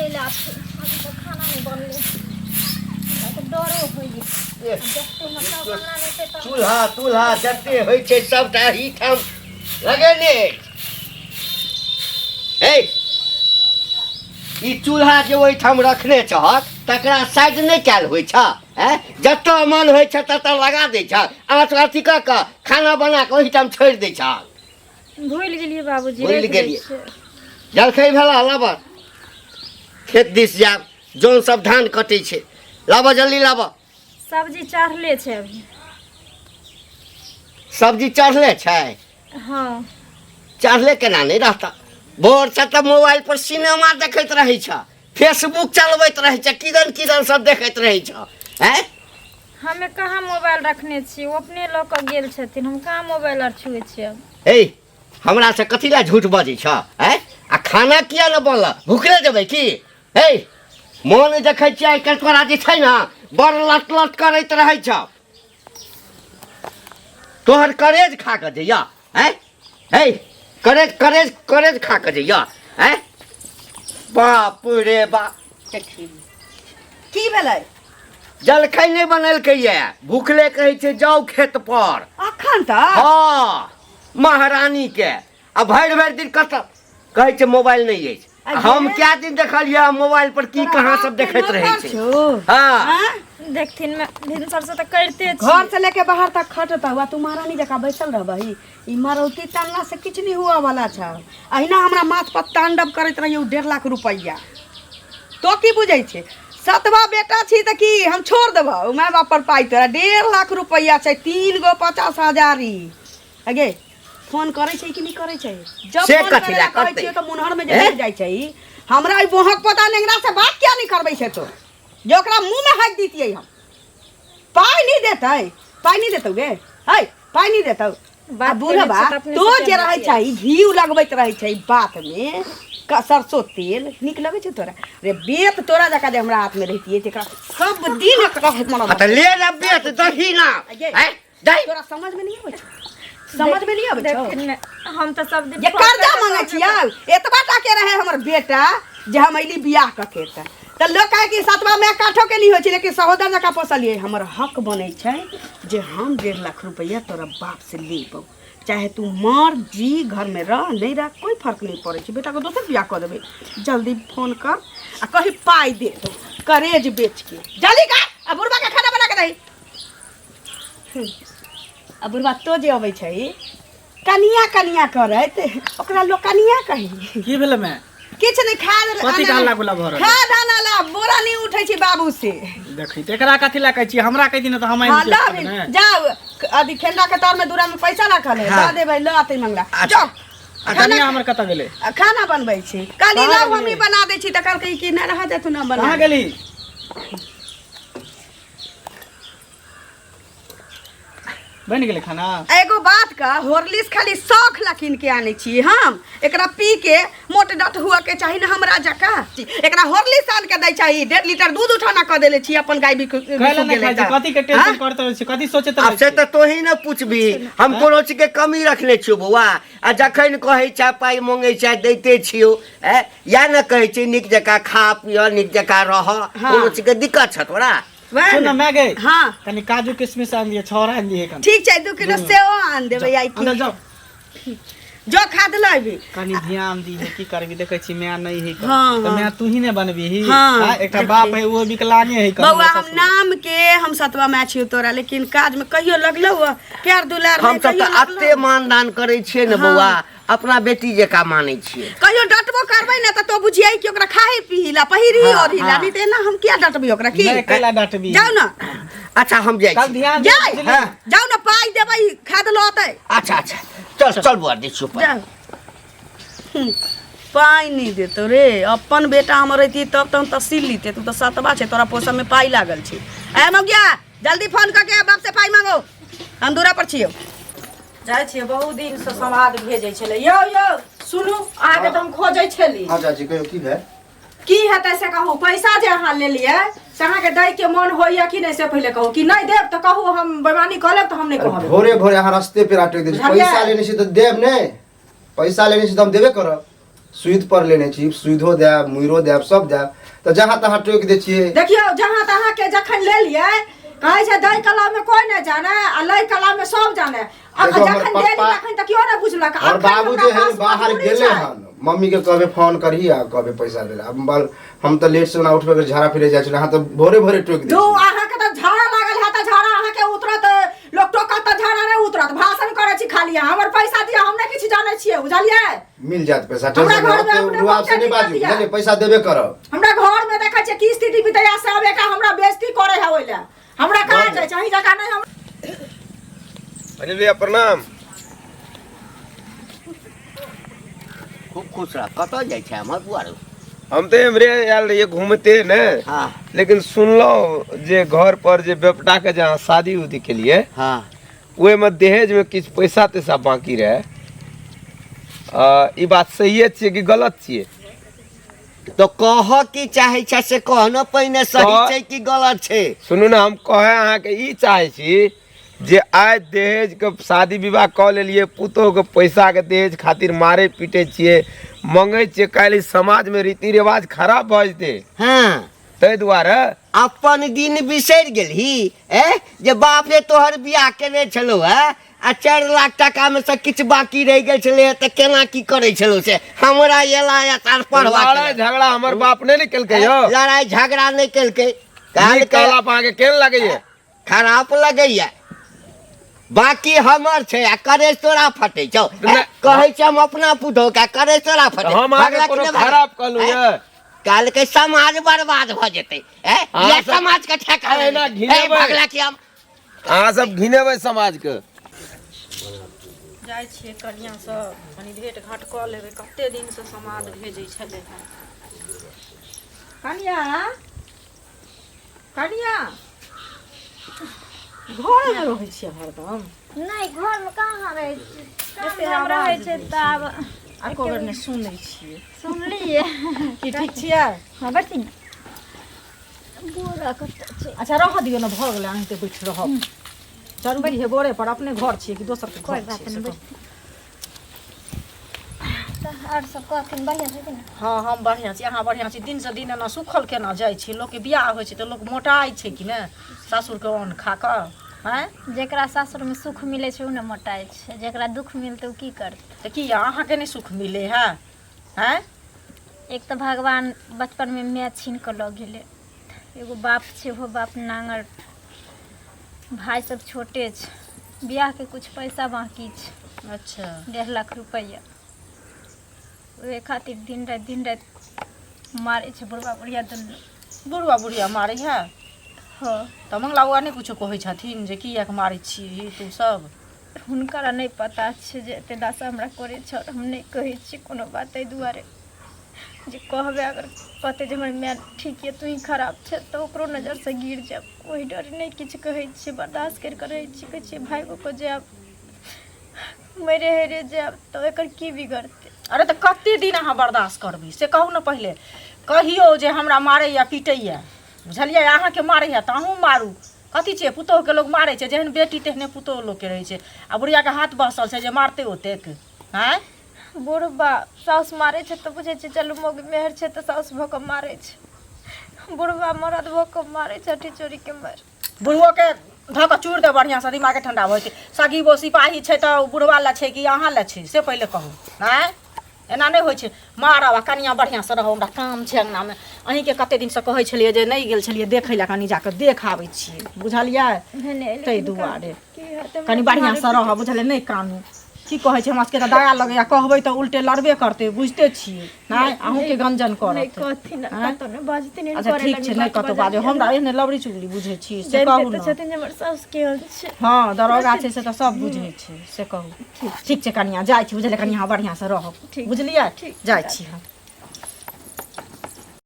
चलि आबथिन। अभी तक खाना नहि बनलै, हमरा तऽ डरो होइए। देखते मतलब हमरा नहि छै तऽ चूल्हा तूल्हा जते होइ छै सबटा एहिठाम लगेने अछि। हे, ई चूल्हा जे ओहिठाम रखने छहक तकरा साइड नहि कयल होइ छ? हैं, जतऽ मन होइ छ ततऽ लगा दै छ। आँच अथी कऽ कऽ खाना बना कऽ ओहिठाम छोड़ि दै छ। भूलि गेलियै बाबूजी। भूलि राखि दै गेलियै। छियै। जलखै भेला? लाबऽ, खेत दिस जायब, जौन सब धान कटै छै। लाबऽ, जल्दी लाबऽ। सब्जी चढ़ले छै अभी। सब्जी चढ़ले छै? हँ। चढ़ले केना नहि रहता? भोरसँ तऽ मोबाइल पर सिनेमा देखैत रहै छ, फेसबुक चलबैत रहै छ, किदन किदन सब देखैत रहै छ। हैं? हमे कहाँ मोबाइल रखने छी? ओ अपने लऽ कऽ गेल छथिन। हम कहाँ मोबाइल आर छुए छियै। हे, हमरा से कथी लए झूठ बजै छ? हैं, आ खाना किया ने बनल? भुखले जेबै की? हे, मोन देखै छियै आइ काल्हि तोरा जे छै ने बड़ लट लट करैत रहै छ। तोहर करेज खा कऽ जइया। हैं, हे, करेज करेज करेज खा कऽ जइया। हैं, बाप रे बाप! की भेलै? जलखै नहि बनेलकै ये, भूखले कहै छै जाउ खेत पर। अखन तक? हँ, महारानी के आ भरि भरि दिन कतऽ कहै छै मोबाइल नहि अछि। अगे? हम कए दिन देखलियै मोबाइल पर की तोरा कहाँ बाप सब के देखैत रहै नौकर छै। छौ? हँ। आँय? देखथिन मे भिनसर से तऽ करिते छी। घर से लेके बाहर तक खटता हुआ, तू महारानी जकाँ बैसल रहबही? ई मरौती तानला से किछु नहीं हुआ वाला छ। अहिना हमरा माथ पर तांडव करैत रहिए। ओ 1.5 लाख रुपैआ तो की बुझै छै? सतवा बेटा छी तऽ की हम छोड़ देबौ माय बाप पर पाइ? तोरा 1.5 लाख रुपैआ छै, तीन गो 50 हजारी। अगे, फोन करै छै कि नहि करै छै? जब से फोन कथी करे लए ला कहै करतै? छियै तऽ मुनहर में जे हैं? गिर जाइ छै। हमरा ई बोहक पता नेंगरा से बात किया नहीं करबै छै तो जे ओकरा मुंह में हाथ दितियै हम। पाइ नहीं देतै, पाइ नहीं देतौ गे। है, पाइ नहीं देतौ। बात आ केने बुढ़बा छै तऽ अपने तो से जे रहै केने छै, घी लगबैत रहै छै बात में, सरसों तेल नीक लगै छै तोरा रे? बेत तोरा जकाँ जे हमरा हाथ में रहितियै तऽ एकरा सब दिन एकरा हँ तऽ ले ना बेच दही ना। अगे। हैं, दही। तोरा समझ में नहीं आबै छौ? समझ में नहीं आबै छौ? देखथिन ने, हम तऽ सब दिन जे फोन कर्जा कऽ कऽ मांगै कहबे छियै। एतबा टा के रहे हमर बेटा जे हम अयली बियाह कऽ के तऽ लोक कहै कि सतवा माय काठो के नहीं होइ छै, लेकिन सहोदर जकाँ पोसलियै। हमर हक बनै छै जे हम 1.5 लाख रुपैआ तोरा बाप से लेबौ, चाहे तू मर जी, घर में रह, नहीं रह, कोई फर्क नहीं पड़ै छै। बेटाके दोसर बियाह कऽ देबै। जल्दी फोन कर आ कही पाइ दे दो, करेज बेच के। जल्दी कर आ बुढ़बा के खाना बना के दही। आ बुढ़बा तो जे अबै छै कनिया कनिया करैत, ओकरा लोक कनिया कही। की भेलै मैं? किछु नहि, खा। कथी के हल्ला गुल्ला भऽ रहल? खा धान ला बोरा नहीं उठै छै बाबू से। देखी तऽ, एकरा कथी लए कहै छियै? हमरा कहि दिना तऽ हम आनि हाँ, दियै। लऽ अभी। ने। जाउ, अथी खेंदा के तर में दूरा में पैसा रखल है। हाँ। दऽ देबै, लऽ अतै मंगला। अच्छा। जाउ। आ कनिया हमर कतऽ गेलै? आ खाना बनबै छी। कहली कहाँ लाउ, हमही गेलियै? बना दै छी, तऽ कहलकै कि नहि, रह देथुन, हम बना कहाँ देब। गेली? बनि गेलै खाना? एगो बात का, हॉर्लिक्स खाली शौख ला कीन के आनै छी हम। एकरा पी के मोट डट हुआ के चाही ने हमरा जकाँ। एकरा हॉर्लिक्स आन के दै चाही। 1.5 लीटर दूध उठाना कऽ देले छी अपन। गाय बिक कैला नहि खाइ छी? कथी के टेंशन करैत रहै छी? कथी सोचैत आब रहै से छी? तऽ तोही ने पूछबी। हम कोनो चीज के कमी रखने छियौ बौआ? आ जखन कहै छै पाइ मंगै छै, दैते छियौ। ए या ने कहै छै नीक जकाँ खा पिय, नीक जकाँ रह। कोनो चीज के दिक्कत छ तोरा? सुन ने मैं गई। हाँ। कनि काजू किशमिश आनि दियै, छौरा आनि दियै कनि। ठीक छै, 2 किलो सेहो आन देबै आइ। अंदर की जाओ। जो खा देलो अभी। कनि ध्यान दी, की करबी, देखै छी माय नहीं है। हाँ, तऽ माय तू ही ने बनबी। हाँ, हाँ, एकटा बाप है, वो विकलांगे है कनि। बौआ, हम नाम के हम सतवा माय छियौ तोरा, लेकिन काज में कहियो लगलौ हँ? प्यार दुलार हम में सब कहियो तऽ लगलौ? एते मानदान करै छियै ने बौआ, अपना बेटी जकाँ मानै छियै। कहियो डटबो करबै ने तऽ तो बुझियै कि ओकरा खाही पीही ला, पहिरही ओढ़ी ला। हाँ। नहीं तऽ एना हम किया डटबै ओकरा की? नहि, कैला डांटबी? जाउ ने। अच्छा, हम जाइ कल छी। ध्यान दे, जाय। बुझली? हाँ। जाउ ने, पाइ देबै, खा देलो अतै। अच्छा अच्छा, चल चल बौआ, दै छियौ पाइ। जाउ। पाइ नहि देतौ रे। अपन बेटा हमर रहिती तब तऽ हम तसील लीते। तू तऽ सतबा छै, तोरा पोसऽ में पाइ लागल छै। ए मौगिया, जल्दी फोन कऽ के बाप से पाइ मांगो, हम दूरा पर छियौ। जाइ छियै, बहुत दिनसँ समाद भेजै छलै। यौ यौ, सुनू, अहाँके तऽ हम खोजै छली। हाँ चाची, कहियो, की भेल? की हेतै से कहू, पैसा जे अहाँ लेलियै से अहाँके दै के मन होइया कि नहि, से पहिले कहू। कि नहि देब तऽ कहू, हम बेमानी कऽ लेब तऽ हम नहि अरे कहब। भोरे भोरे अहाँ रस्ते पे अटक दै छी। बुझलियै? पैसा लेने छी तऽ देब ने? पैसा लेने छी तऽ हम देबे करब। सुइद पर लेने छी, सुइदो देब, मुइरो देब, सब देब, तऽ जहाँ तहाँ टोकि दै छियै। देखियौ, जहाँ तहाँ के जखन लेलियै, कहै छै दै कला में कोई नहि जाने आ लै कला में सब जाने। आ देखो, हमर जखन देली पप्पा तखन तऽ केओ नहि बुझलक। और अखन बाबू हमरा जे है पास बाहर मजबूरी गेले छै। हन, मम्मी के कहबे फोन करही आ कहबे पैसा देले। अब हम तऽ लेट से ओना उठबे के झाड़ा फिरे जाइ छलै, अहाँ तऽ भोरे भोरे टोकि दै दू छियै। अहाँके तऽ झाड़ा लागल है, तऽ झाड़ा अहाँके उतरत, लोक टोकत तऽ झाड़ा नहि उतरत। भाषण करै छी खाली। अहाँ हमर पैसा दिअ, हम नहि किछु जानै छियै, बुझलियै? मिल जायत पैसा, हमरा टेंशन घरमे नहि, अपने रुआब से बहुते नहि बाजू, दिक्कत यऽ। बुझलियै? पैसा देबे करब। हमरा घर में देखै छियै की स्थिति बीतैया से, अब एकटा हमरा बेइज्जती करे है, ओहि लए हमरा कहाँ जाइ छै, अहीं जकाँ नहि हम। अनिल भैया प्रणाम। खूब खुश रह। कतऽ जाइ छै हमर बुआ रौ? हम तऽ एम्हरे आयल रहियै घूमते ने। हाँ। लेकिन सुनलहुँ जे घर पर जे बेटा के जे अहाँ शादी उदी केलियै, हाँ, ओहिमे दहेज में किछु पैसा तैसा बाकी रहे, ई बात सहिए छियै कि गलत छियै? तो कह की चाहे छै से कह न पहिने, सही छै कि गलत छै? सुनू ने, हम कहे अहाँके ई चाहै छी जे आइ दहेज के शादी विवाह कऽ लेलियै, पुतोहु के पैसा के दहेज खातिर मारे पीटे छियै, मंगै छियै, काल्हि समाज में रीति रिवाज खराब भऽ जेतै। हाँ। ताहि दुआरे अपन दिन बिसरि गेलही ए जे बाप रे तोहर बियाह केने छलौ है आ 4 लाख टाका में से किछु बाकी रहि गेल छलै तऽ केना की करै छलौ से हमरा एला या तार पढ़वा लड़ाई झगड़ा हमर बाप नहि ने केलकै यौ। लड़ाई झगड़ा नहि केलकै। नीक कहला पर अहाँके केहन लगैया? खराब लगैया। बाकी हमर छै आ करे तोरा फटे छौ। कहै छै हम अपना पुतोह के करे तोरा फटे। हम अहाँके भगला कि कोनो नहि भगला? खराब कहलहुँ यऽ? कहलकै समाज बर्बाद भऽ जेतै। अहाँ ये सब- समाज के ठेका एना लेलकै। घिनेबै। भगला कि हम अहाँ सब घिनेबै समाज के। जाइ छियै कनियाँसँ कनि भेट घाँट कऽ लेबै, कते दिनसँ समाद भेजै छलै हँ। कनियाँ, कनियाँ, घरमे रहै छियै हरदम? नहि, घरमे कहाँ रहै छियै, काम एते धाम रहै आवाज छै दै तऽ आब एको बेर नहि सुनै छियै। सुनलियै। की ठीक छियै? हँ, बैठथिन। बोरा कतऽ छै? अच्छा रहऽ दियौ ने, भऽ गेलै, अहीँ बैठ रहब। चलू बैठिए बोरे पर, अपने घर छियै कि दोसरके कोइ घर बात छियै नहि, से कहू। बैठथिन तऽ। आओर सब कहथिन, बढ़िआँ छथिन ने? हँ, हम बढ़िआँ छी, अहाँ बढ़िआँ छी? दिनसँ दिन एना सुखल केना जाइ छी? लोकके बियाह होइ छै तऽ लोक मोटाइ छै कि नहि सासुरके अन्न खा कऽ? आँय? जेकरा सासुरमे सुख मिलै छै ओ ने मोटाइ छै, जेकरा दुख मिलतै ओ की करतै? तऽ की अहाँके नहि सुख मिलै है? आँय? एक तऽ भगवान बचपनमे माय छीन कऽ लऽ गेलै, एगो बाप छै ओहो बाप नाङ्गर, भाय सब छोटे छै, बियाहके कुछ पैसा बाकी छै। अच्छा। 1.5 लाख रुपैआ, ओहि खातिर दिन राति मारै छै बुढ़बा बुढ़िया दुनू। बुढ़वा बुढ़िया मारै है? हँ। तऽ मंगला बौआ नहि कुछो कहै छथिन जे किएक मारै छी तू सब? हुनकर नहि पता छै जे एते दशा हमरा करै छै। हम नहि कहै छियै कोनो बात एहि दुआरे जे कहबै अगर कहतै जे हमर माय ठीक यऽ, तू ही खराब छै, तऽ ओकरो नजरसँ गिर जायब। ओहि डरे नहि किछु कहै छियै, बर्दाश्त करि कऽ रहै छियै। कहै छियै भागि कऽ जायब, मरे हेरे जायब तऽ एकर की बिगड़तै? अरे तऽ कते दिन अहाँ बर्दाश्त करबै से कहू ने पहिले। कहियौ जे हमरा मारैया पीटैया, बुझलियै? अहाँके मारैया तऽ अहूँ मारू। कथी छियै, पुतोहुके लोक मारै छै? जेहन बेटी तेहने पुतोहु लोकके रहै छै, आ बुढ़ियाके हाथ बहसल छै जे मारतै ओतेक? आँय? बुढ़बा साउस मारै छै तऽ बुझै छै चलू मौगी मेहर छै तऽ साउस भऽ कऽ मारै छै, बुढ़बा मरद भऽ कऽ मारै छै अठी चोरीके मारि। बुढ़बोके धऽ कऽ चूरि दे बढ़िआँसँ, दिमागे ठण्डा भऽ जेतै। सगीबो सिपाही छै तऽ ओ बुढ़बा लए छै कि अहाँ लए छै से पहिले कहू। आँय, एना नहि होइ छै, मारब। आ कनियाँ बढ़िआँसँ रहू, हमरा काम छै अङ्गनामे। अहीँके कते दिनसँ कहै छलियै जे नहि गेल छलियै देखै लए, कनि जाकऽ देख आबै छियै, बुझलियै? ताहि दुआरे कनि बढ़िआँसँ रहब, बुझलियै? नहि कानू। की कहै छै, हमरा सबके तऽ दया लगैया, कहबै तऽ उल्टे लड़बे करतै, बुझिते छियै नहि? अहूँके गंजन करत। अच्छा ठीक छै, नहि कतहु बाजब। हमरा एहने लबड़ी चुगली बुझै छी से कहू ने। छथिन जे हमर साउस केहन छै। हँ, दरोगा छै से तऽ सब बुझै छै, से कहू। ठीक छै कनियाँ, जाइ छी, बुझलियै? कनियाँ बढ़िआँसँ रहब, बुझलियै? जाइ छी हम।